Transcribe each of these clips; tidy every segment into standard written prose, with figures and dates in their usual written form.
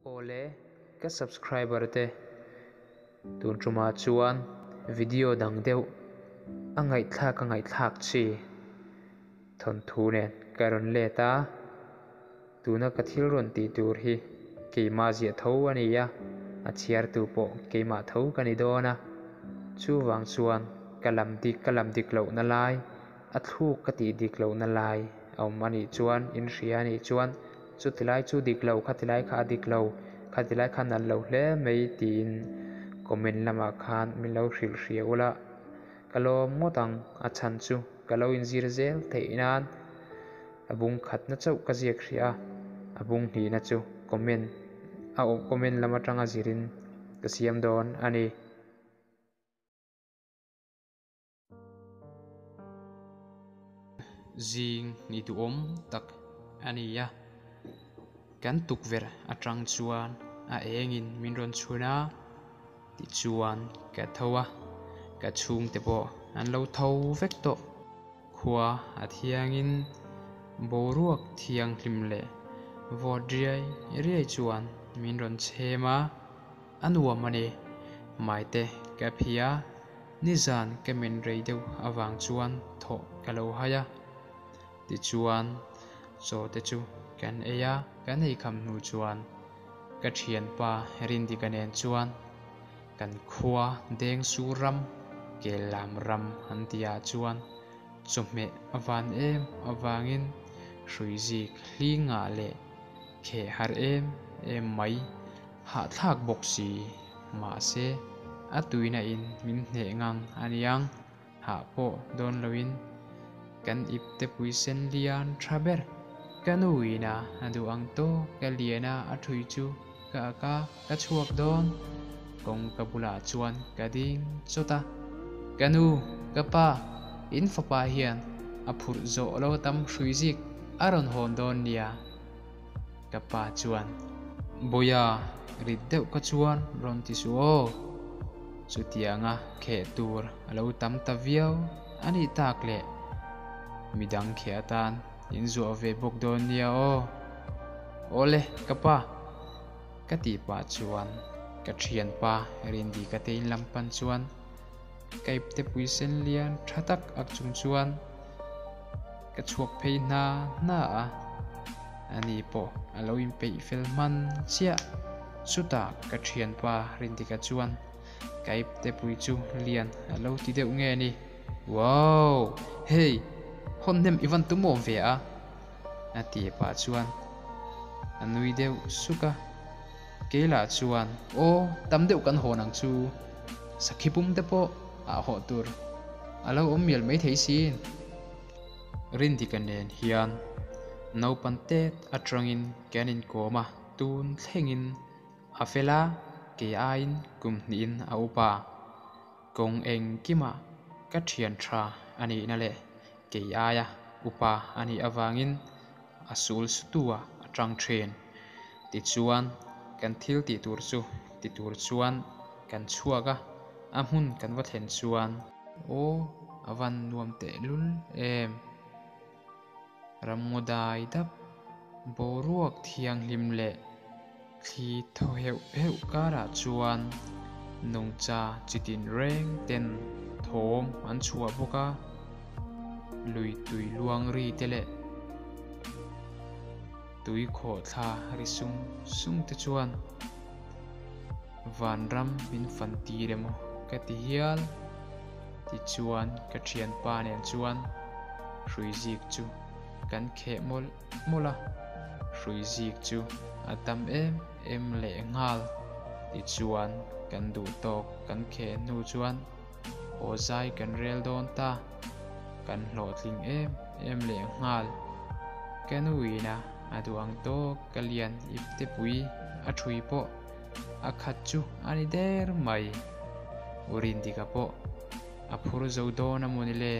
Awle ka subscriber te tun tumah chuan video dang deuh a ngaihthlak a ngaihthlak chi thawnthu nen ka rawn let a, tuna ka thil rawn tih tur hi keimah ziah tho a ni a, a chhiartu pawh keimah tho ka ni dawn a, chuvang chuan ka lam dik ka lam dik lohna lai a thluk ka tih dik lohna lai a awm a nih chuan in hria a nih chuan chuti lai chu dik lo khati lai kha a dik lo khati lai kha nalh lo hle mai tiin comment lamah khan min lo hrilh hria ula ka lawm ngawt ang a chhan chu ka lo inzir zel theih nan a bung khatna chauh ka ziak hrih a a bung hnihna chu comment a awm comment lam atanga zirin ka siam dawn a ni. Zing ni duhawm tak a ni a, kan tukverh atang chuan a engin min rawn chhun a, tichuan ka tho a, ka chhungte pawh an lo tho vek tawh. Khua a thiangin boruak thianghlim leh vawt riai riai chuan min rawn chhem a, a nuam a ni. Maite ka phi a. Nizan ka men rei deuh avang chuan thawh ka lo hai a, tichuan chaw te chu kan ei a, kan ei kham hnu chuan ka thianpa Rindika nen chuan kan khua Dengsur ram, Kellam ram an tihah chuan chawhmeh a van em avangin hruizik hlingah leh kheh har em em mai Hahthlak bawk si, mahse a tuina in min hneh ngang a niang, hah pawh dawn loin kan ip te pui sen lian tha ber. Ka nu ina a duh ang tawk ka lian a a thui chu ka ak a, ka chhuak dawn. Kawngka bulah chuan ka ding chawt a, Ka nu, ka pa, in fapa hian a phurh zawh lo tam hrui zik a rawn hawn dawn nia. Ka pa chuan, Bawia, rit deuh ka chuan rawn ti suh aw. Chutianga kheh tur a lo tam ta viau a nih tak le. Midang kheh atan in zuah ve bawk dawn nia aw. Awle, ka pa. Ka tih pah chuan ka thianpa Rindika te in lam pan chuan ka ipte pui sen lian tha tak ak chung chuan Ka chhuak phei hna hna a, ani pawh a lo inpeih fel hman chiah. Chutah ka thianpa Rindika chuan ka ipte pui chu lian a lo ti deuh nge ni? Wow! Hei! Hawn hnem i van tum awm ve a? A ti pah chuan a nui deuh suk a. Keilah chuan, Aw, tam deuh kan hawn ang chu. Sakhi pum te pawh ah hawh tur a lo awm mial maithei sin. Rindika nen hian naupan tet atangin kan inkawm a, tun thlengin a fel a, kei aiin kum hnihin a upa. Kawng engkimah ka thian tha a nihna leh kei aia upa a nih avangin a sul sutu-ah a tang thin. Tichuan, kan thil tih tur chu ti tur chuan kan chhuak a, a hmun kan va thlen chuan. Aw, a van nuam tehlul em! Ramngaw dai dap, boruak thianghlim leh thli thaw heuh heuh karah chuan nungcha chi tin reng ten thawm an chhuah bawk a, lui tui luang ri te leh tui khawhthla ri sung sung te chuan vanram min fan tir emaw ka ti hial. Tichuan ka thianpa nen chuan hrui zik chu kan kheh mawlh mawlh a, hrui zik chu a tam em em leh nghal. Tichuan kan duh tawk kan kheh hnu chuan haw zai kan rel dawn ta, kan hlawhtling em em leh nghal. Ka nuina a duh ang tawk ka lian ipte pui a thui pawh A khat chu a ni der mai. U Rindika pawh a phur zo dawn a mawni le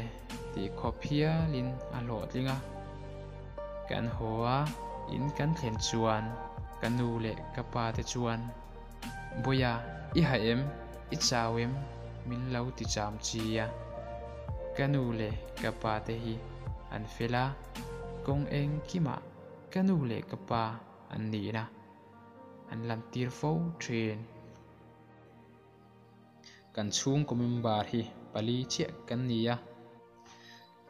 tih khawp hialin a hlawhtling a. Kan haw a, in kan thlen chuan ka nu leh ka pa te chuan, Bawia, i ha em? I chau em? Min lo ti cham chi a. Ka nu leh ka pa te hi an fel a, kawng engkimah ka nu leh ka pa an nihna. an lantir fo thin. Kan chhungkaw member hi pali chiah kan ni a,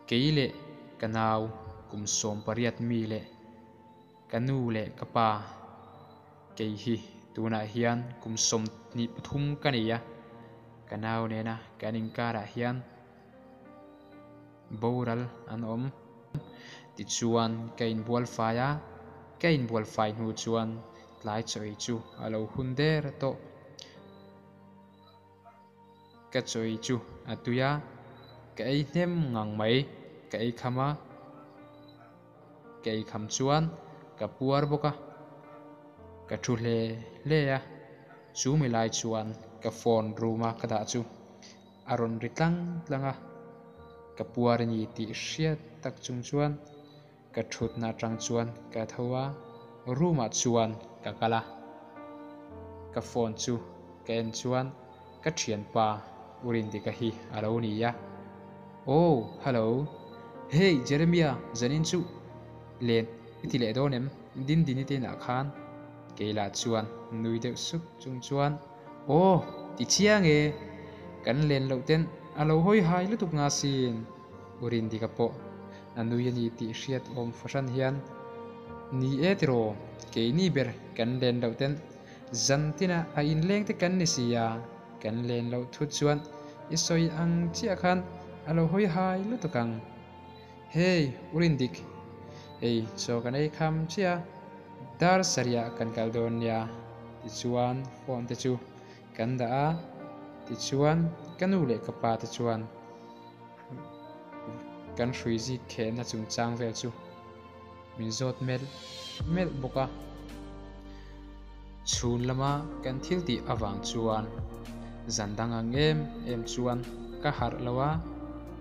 kei leh ka nau kum 18 mi leh ka nu leh ka pa kei hi tunah hian kum 23 ka ni a, ka nau nena kan inkarah hian boral an awm. Tichuan ka inbual fai a, ka inbual fai hnu chuan tlai chaw ei chu a lo hun der tawh. Ka chaw ei chu a tui a, ka ei hnem ngang mai, ka ei kham a, ka ei kham chuan ka puar bawk a, ka thu hle hle a, chu mi lai chuan ka phone room a ka dah chu a rawn ri tlang tlang a, ka puar a ni tih hriat tak chung chuan ka thutna atang chuan ka tho a, room ah chuan ka kal a, ka phone chu ka en chuan ka thianpa U Rindika hi a lo ni a, Aw hello, hey Jeremia zanin chu len i ti leh dawn em Dindini te inah khan? Keilah chuan nui deuh sup chung chuan Aw, ti chiang e, kan len loh ten a lo hawi hai lutuk nga sin, U Rindika pawh a nui a ni tih hriat awm fahran hian, Ni e tiraw, keini ber kan len loh ten zan tina a inleng te kan ni si a, kan len loh thut chuan i sawi ang chiah khan a lo hawi hai lutuk ang. Hey, U Rindik, hei chaw kan ei kham chiah a, dar sarih kan kal dawn nia, tichuan phone te chu kan dah a, tichuan ka nu leh ka pa te chuan kan hrui zik khehna chungchang vel chu min zawt melh melh bawk a. Chhun lama kan thil tih avang chuan zan dang ang em em chuan ka harh lo a,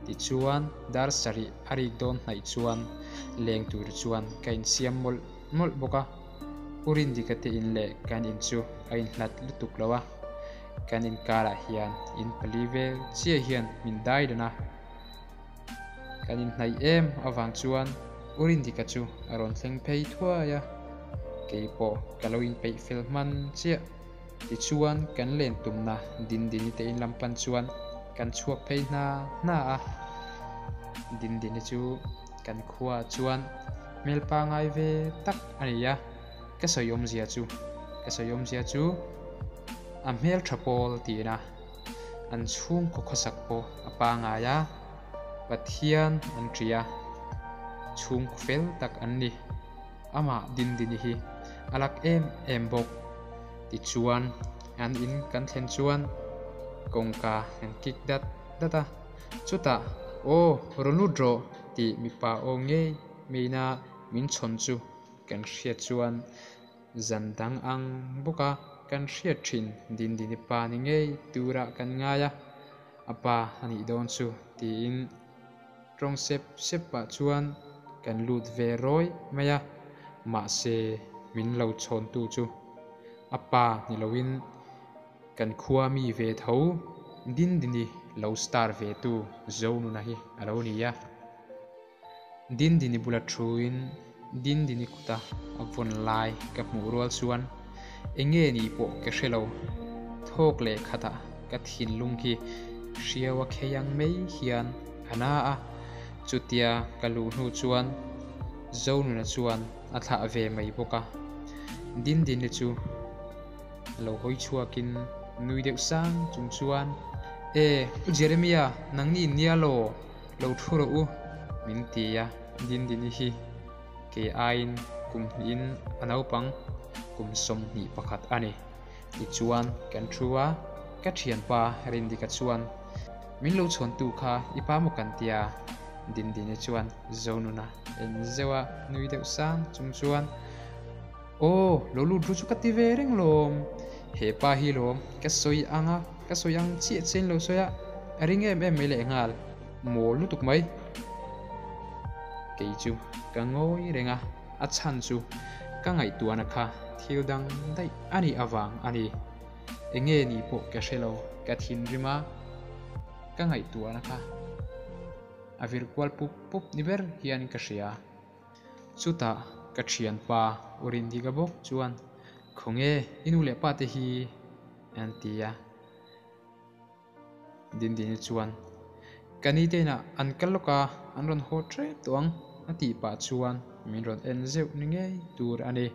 tichuan dar sarih a rik dawn hnaih chuan leng tur chuan ka insiam mawlh mawlh bawk a. U Rindika te in leh kan in chu a inhlat lutuk lo a, kan inkarah hian in pali vel chiah hian min dai dan a. Kan inhnaih em avang chuan U Rindika chu a rawn thleng phei thuai a, kei pawh ka lo inpeih fel hman chiah. Tichuan kan len tumna Dindini te in lam pan chuan kan chhuak phei hna hna a. Dindini chu kan khuaah chuan hmel pangai ve tak a ni a, ka sawi awmzia chu ka sawi awmzia chu a hmeltha pawl tiin a. An chhungkaw khawsak pawh a pangai a, Pathian an ṭih a, chhungkaw fel tak an ni. Amah Dindini hi a lak em em bawk. Tichuan, an in kan thlen chuan kawngka an kik dat dat a, chutah, Aw, rawn lut rawh tih mipa aw ngei maina min chhawn chu kan hriat chuan Zan dang ang bawka kan hriat thin Dindini pa ni ngei turah kan ngai a, a pa a nih dawn chu tiin tawng sep sep pah chuan kan lut ve rawi mai a, mahse min lo chhawntu chu a pa ni loin kan khua mi ve tho Dindini lo star ve tu Zonuna hi a lo ni a. Dindini bula thuin Dindini kuta a vawn lai ka hmuh rual chuan eng nge nih pawh ka hre lo. Thawk leh khatah ka thinlung hi hriau a khei ang mai hian a na a, chutia ka luh hnu chuan Zonuna chuan a thlah ve mai bawk a. Dindini chu lo hawi chhuakin nui deuh sang chung chuan, E, U Jeremia, nangni nia law? Lo thu rawh u, min ti a, Dindini hi kei aiin kum hnihin a naupang kum 21 a ni. Tichuan kan thu a, ka thianpa Rindika chuan min lo chhawntu kha i pa maw kan tia? Dindini chuan Zonuna en zeuh a, nui deuh sang chung chuan Aw, lo lut ru chu ka ti ve reng lawm. He pa hi lawm, ka sawi ang a, ka sawi ang chiah chiah in lo sawi a, a ring em em mai leh nghal, mawl lutuk mai. Kei chu ka ngawi reng a, a chhan chu ka ngaihtuahna kha thil dang daih a nih avang a ni. Eng nge ni pawh ka hre lo, ka thinrim a, ka ngaihtuahna kha a vir kual pup pup ni ber hian ka hria. Chutah ka thianpa U Rindika bawk chuan. Khawnge i nu leh pa te hi? An ti a. Dindini chuan, Ka ni te inah an kal lawk a, an rawn haw ṭep tawh ang, a tih pah chuan min rawn en zeuh ni ngei tur a ni.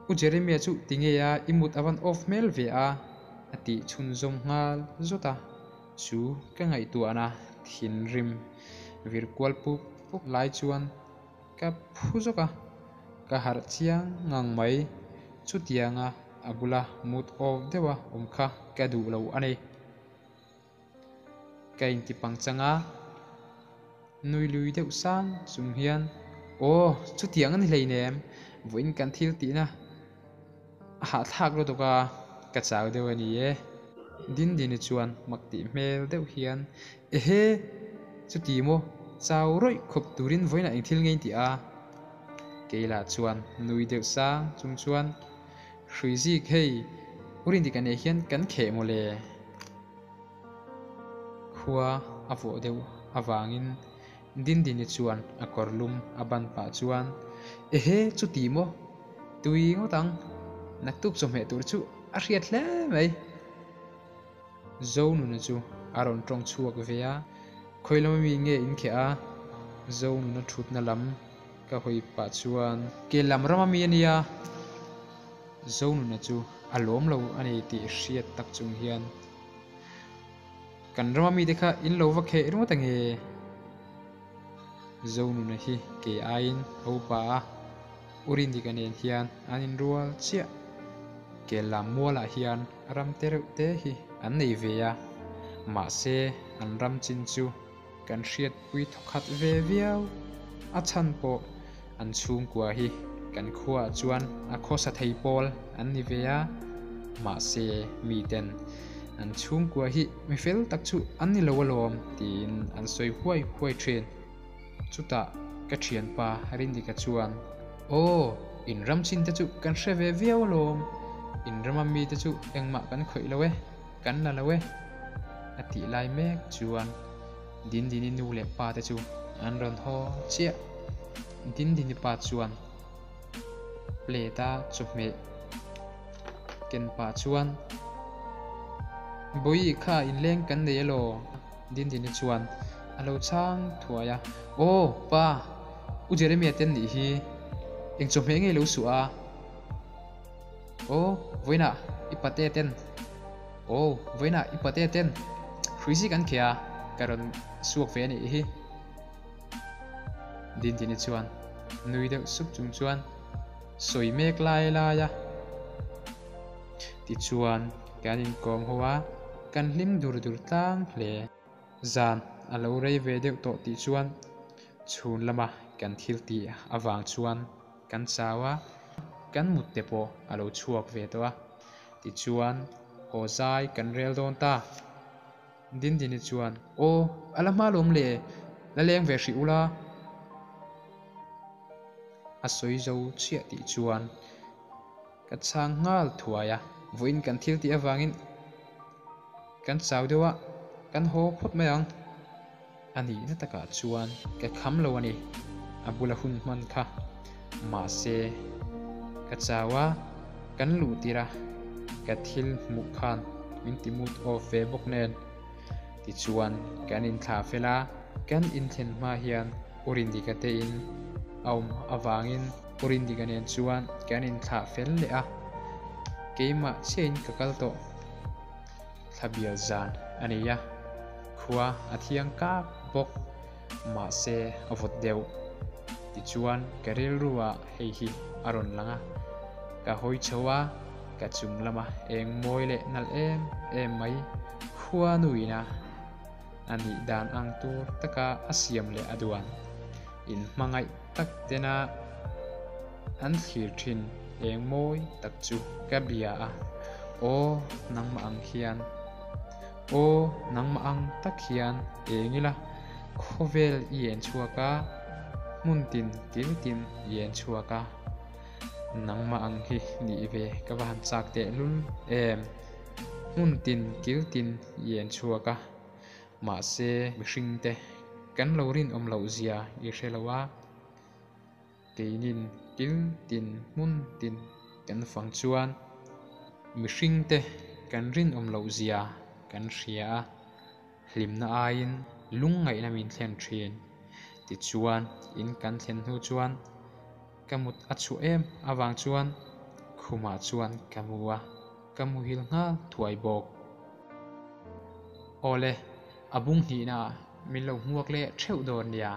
U Jeremia chu ti ngei a, i mut a van off hmel ve a, a tih chhunzawm nghal zawt a. Chu ka ngaihtuahna thinrim vir kual pup pup lai chuan ka phu zawk a, ka harh chiang ngang mai. Chutianga a bula mut off deuha awm kha ka duh lo a ni. Ka inti pangchang a, nui lui deuh sang chung hian, Aw, chutiang a ni hleinem, vawiin kan thil tihna a hahthlak lutuk a, ka chau deuh a ni e. Dindini chuan mak tih hmel deuh hian, Ehe, chuti maw, chau rawih khawp turin vawiinah eng thil nge in ti a? Keilah chuan nui deuh sang chung chuan, Hrui zik hei, u Rindika nen hian kan kheh maw le? Khua a vawh deuh avangin Dindini chuan a kawr lum a ban pah chuan, Ehe, chuti maw? Tui ngawt ang, naktuk chawhmeh tur chu a hriat hle mai. Zonuna chu a rawn tawng chhuak ve a, Khawi lama mi nge in kheh a? Zonuna thutna lam ka hawi pah chuan, Ke lam rama mi a nia. Zonuna chu a lawm lo a ni tih hriat tak chung hian, Kan rama mite kha in lo va kheh ringawt ange? Zonuna hi kei aiin a upa a, U Rindika nen hian an inrual chiah. Kel lam mualah hian ram te reuh te hi an nei ve a, mahse an ram chin chu kan hriatpui thawkhat ve viau. A chhan pawh an chhungkua hi kan khuaah chuan a khawsa thei pawl an ni ve a, mahse miten an chhungkua hi mi fel tak chu an ni lo alawm tiin an sawi huai huai thin. Chutah ka thianpa Rindika chuan, Aw, in ram chin te chu kan hre ve viau alawm, in rama mite chu engmah kan khawih lo e, kan la lo e, a tih lai mek chuan Dindini nu leh pa te chu an rawn haw chiah. Dindini pa chuan plate a chawhmeh ken pah chuan, Bawihi kha inleng kan nei elaw? Dindini chuan a lo chhang thuai a, Aw, pa, U Jeremia te an nih hi, eng chawhmeh ngei lo suh a? Aw, vawiinah i pate ten, aw, vawiinah i pate ten hrui zik an kheh a, ka rawn suak ve a nih hi. Dindini chuan nui deuh sup chung chuan sawi mek lai lai a. Tichuan kan inkawm ho a, kan hlim dur dur tlang hle. Zan a lo rei ve deuh tawh tih chuan chhun lama kan thil tih avang chuan kan chau a, kan mut te pawh a lo chhuak ve tawh a, tichuan haw zai kan rel dawn ta. Dindini chuan, Aw, a la hma lawm le, la leng ve hrih ula. A sawi zo chiah tih chuan ka chhang nghal thuai a. Vawiin kan thil tih avangin kan chau deuh a, kan haw phawt mai ang. A nihna takah chuan ka kham lo a ni, a bula hun hman kha. Mahse, ka chau a, kan luh tir a, ka thil hmuh khan min ti mood off ve bawk nen. Tichuan, kan inthlah fel a, kan inthlen hma hian U Rindika te in a awm avangin U Rindika nen chuan kan inthlah fel leh a, keimah chiahin ka kal tawh. Thlabial zan a nei a, khua a thiang kak bawk, mahse a vawt deuh. Tichuan ka rilru ah hei hi a rawn lang a, ka hawi chho a, ka chung lama eng mawi leh nalh em em mai khua nuin a a nih dan ang tur taka a siam leh a duan inhmangaih tak tena an thlir thin eng mawi tak chu ka bia a, Aw nangmah ang hian, aw nangmah ang tak hian eng ila khawvel i en chhuak a, hmun tin kil tin i en chhuak a, nangmah ang hi nih ve ka va han chak tehlul em, hmun tin kil tin i en chhuak a, mahse mihringte kan lo rinawm loh zia i hre lo a. Keinin kil tin hmun tin kan fang chuan mihringte kan rinawm loh zia kan hria a, hlimna aiin lungngaihna min thlen thin. Tichuan in kan thlen hnu chuan ka mut a chhuah em avang chuan khumah chuan ka mu a, ka muhil nghal thuai bawk. Awle, a bung hnihnaah min lo hmuak leh theuh dawn nia.